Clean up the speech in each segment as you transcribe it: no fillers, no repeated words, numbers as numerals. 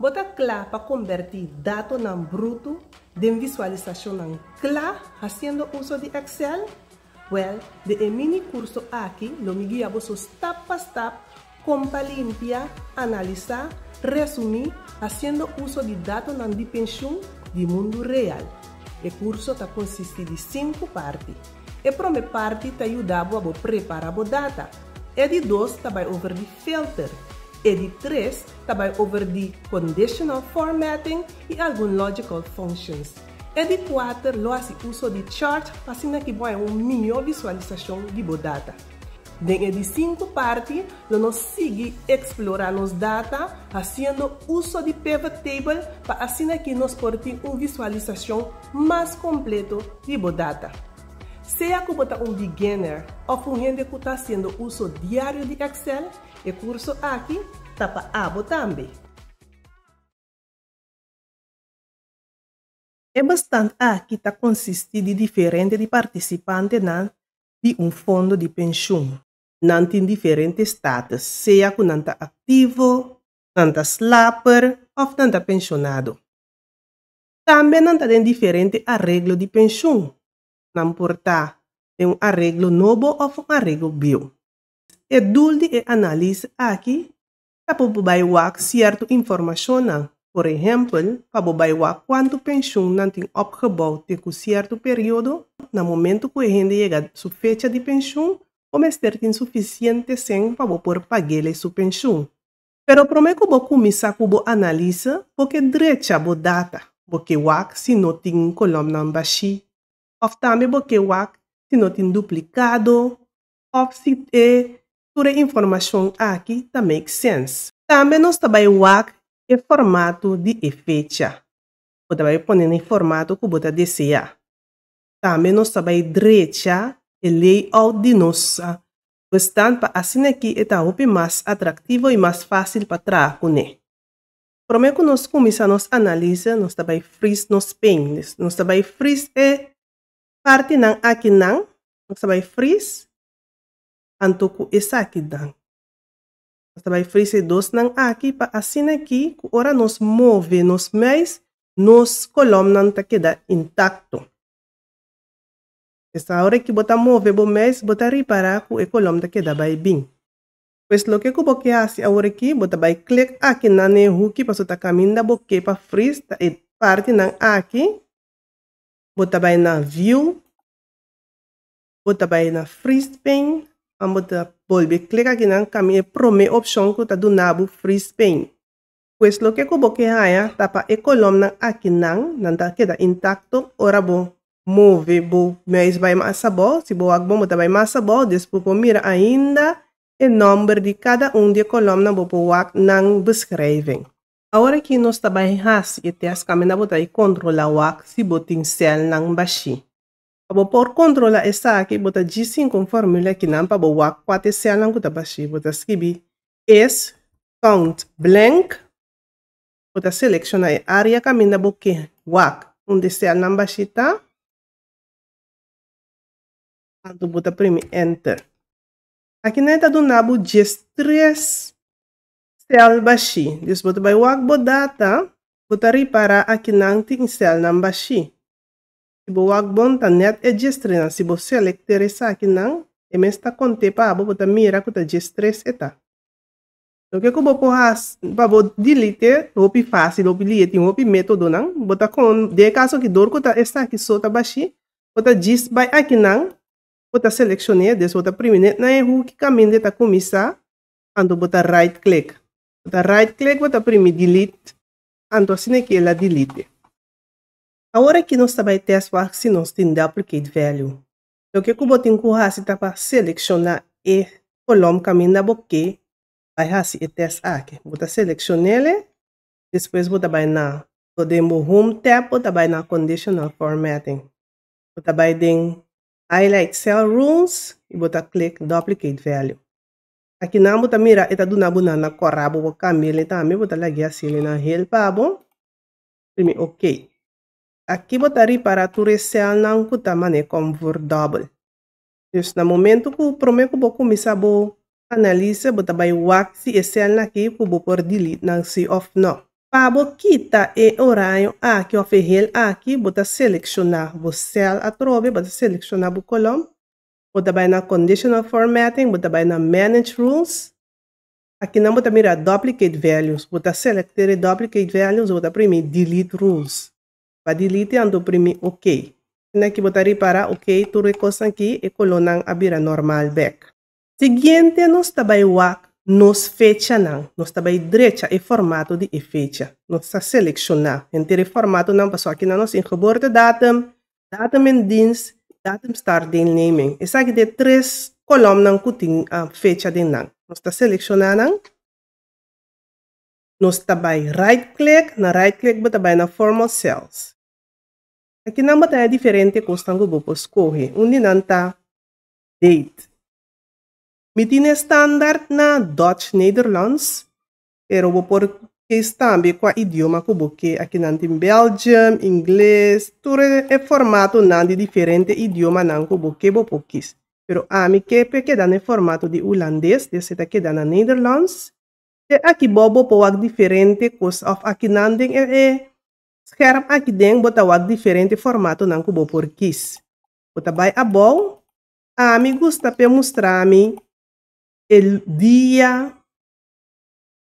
Bo ta kla pa kombertí datonan brutu den visualisashonnan kla hasiendo uso di Excel? Wèl, den e mini kurso aki lo mi guia boso stap pa stap kon pa limpia, analisá, resumí hasiendo uso di datonan di penshun di mundu real. E kurso ta konsistí di sinku parti. E promé parti ta yuda bo abo prepará bo data. E di dos ta bai over di filter. E di tres ta bai over di conditional formatting i algun logical functions. E di kuater lo hasi uso di chart pa asina ki bo haña un mihó visualisashon di bo data. Den e di sinku parti lo nos sigui eksplorá nos data hasiendo uso di pivot table pa asina ki nos por tin un visualisashon mas kompleto di bo data. Sea ku bo ta un beginner òf un hende ku ta hasiendo uso diario di Excel, e kurso aki ta pa abo tambe. E bestand aki ta konsistí di diferente di partisipantenan di un fondo di penshun. Nan tin diferente status, sea ku nan ta aktivo, nan ta slaper òf nan ta penshonado. Tambe nan ta den diferente areglo di penshun. Nan por ta den un areglo nobo òf un areglo bieu. E doel di e análise aki ta pa bo bai wak sierto informashonnan, por ehèmpel, pa bo bai wak kuantu penshun nan tin opgebouw te ku sierto periodo. Na momentu ku e hende yega su fecha di penshun, bo mester tin sufisiente sèn pa bo por pag'é su penshun. Pero promé ku bo kuminsá ku bo análise, bo ke drecha bo data. Bo ke wak si no tin kolòmnan bashí, òf tambe bo ke wak si no tin duplikado, òf si e tur e informashon aki ta make sense. Tambe nos ta bai wak e formato di e fecha. Bo ta bai pone na e formato ku bo ta deseá. Tambe nos ta bai drecha e layout di nos bestand pa asina aki e ta hopi mas atraktivo i mas fásil pa traha kuné. Promé ku nos kuminsá nos análise, nos ta bai freeze nos pane. Nos ta bai freeze e partinan akinan, nos ta bai freeze anto ku esakinan. Nos ta bai freeze e dosnan aki pa asina aki ku ora nos move nos muis, nos kolòmnan ta keda intakto. Esta ora ku bo ta move bo muis, bo ta ripará ku e kolòm ta keda bai bin. Pues loke ku bo ke hasi awor aki, bo ta bai klik akinan na e huki pasobra ta kaminda bo ke pa freeze ta e partinan aki. Bo ta bai na view, bo ta bai na freeze pane, anto bo ta bolbe klik akinan kaminda e promé opshon ku ta duna bo freeze pane. Pues loke ku bo ke haña ta pa e kolòmnan akinan nan ta keda intakto ora bo move bo muis bai mas abou. Si bo wak bon, bo ta bai mas abou, despues bo mira ainda e nòmber di kada un di e kolòmnan, bo por wak nan beschrijving. Awor aki nos ta bai hasi e tèst kaminda bo ta bai kontrolá wak si bo tin sèlnan bashí. Pa bo por kontrolá esaki, bo ta djis sinka un fórmula akinan pa bo wak kua ta e sèlnan ku ta bashí. Bo ta skibi is count blank, bo ta selekshoná e área kaminda bo ke wak unda e sèlnan bashí ta, anto bo ta primi enter. Akinan e ta duna bo 13 sèl bashí. Dus bo ta bai wak bo data, bo ta ripará akinan tin sèlnan bashí. Si bo wak bon, ta nèt e 13nan. Si bo selekteer esakinan, e mes ta kont'é pa bo, bo ta mira ku ta 13 e ta. Loke ku bo por hasi pa bo delete hopi fásil, hopi lihe, tin hopi métodonan. Bo ta kon den e kaso aki dor ku ta esaki so ta bashí, bo ta djis bai akinan, bo ta selekshon'é, des bo ta primi nèt na e huki kaminda e ta kuminsá, anto bo ta right click. Bo ta right click, bo ta primi delete, anto asina ki el a delete. Awor aki nos ta bai tèst wak si nos tin duplicate value. Loke ku bo tin ku hasi ta pa selekshoná e kolòm kaminda bo ke bai hasi e tèst aki. Bo ta selekshon'é, despues bo ta bai na den bo home tab, bo ta bai na conditional formatting. Bo ta bai den highlight cell rules i bo ta click duplicate value. Akinan bo ta mira e ta duna bo nan na kòrá bo por kambi'é tambe, bo ta lag'é hasié nan hel pa bo, primi ok. Aki bo ta ripará tur e sèlnan ku ta manera kom verdòbel. Dus na momento ku promé ku bo kuminsá bo análise, bo ta bai wak si e sèlnan aki ku bo por delete nan si òf nò. Pa bo kita e oraño aki òf e hel aki, bo ta selekshoná bo sèl atrobe, bo ta selekshoná bo kolòm, bo ta bai na Conditional Formatting, bo ta bai na Manage Rules. Akinan bo ta mira Duplicate Values, bo ta selektá e Duplicate Values, bo ta primi Delete Rules. Pa delete anto primi OK. Asina aki bo ta ripará, ok, tur e kos aki, e kolónan a bira normal bèk. Siguiente nos ta bai wak nos fechanan. Nos ta bai drecha e formato di e fecha. Nos ta selekshoná henter e formatonan pasobra aki nos tin geboortedatum, datum in dienst, datum start deelneming. Esaki ta tres kolòmnan ku tin fecha den nan. Nos ta selekshoná nan. Nos ta bai right click, na right click bo ta bai na format cells. Akinan bo tin diferente kos ku bo por skohe. Un di nan ta date. Mi tin standaard na Dutch Nederlands, pero bo por kies tambe kua idioma ku bo ke. Akinan tin Belgium, Ingles, tur e formatonan di diferente idiomanan ku bo ke bo por kies. Pero ami ke pa keda na formato di hulandes, dus ta keda na Nederlands. I aki bo bo por wak diferente kos òf akinan den e scherm aki den bo ta wak diferente formatonan ku bo por kies. Bo ta bai abou, ami gusta pa mustra mi e dia,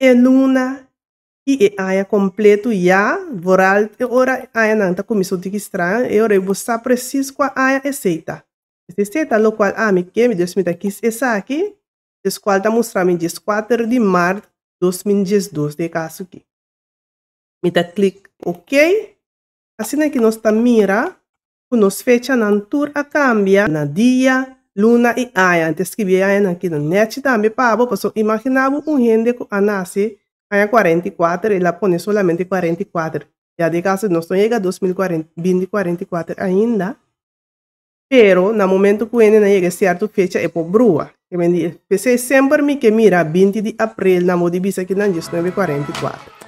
e luna i e aña kompleto ya, vooral e ora añanan ta kuminsá tiki straño, e ora bo sa presis kua aña esei ta. Esei ta lokual ami ke, dus mi ta kies esaki, dus kual ta mustra mi 4 di mart 2012 den kaso aki. Mi ta klik OK. Asina ku nos ta mira ku nos fechanan tur a kambia na dia, luna i aña. Anto skirbi aña aki na nèchi tambe pa bo, pasobra imaginá bo un hende ku a nase aña 44, el a pone solamente 44. Ya den kaso nos no yega 2044 ainda, pero na momento ku hende yega sierto fecha e por brua. P'esei semper mi ke mira 20 di aprel na moda di bisa ku nan 1944.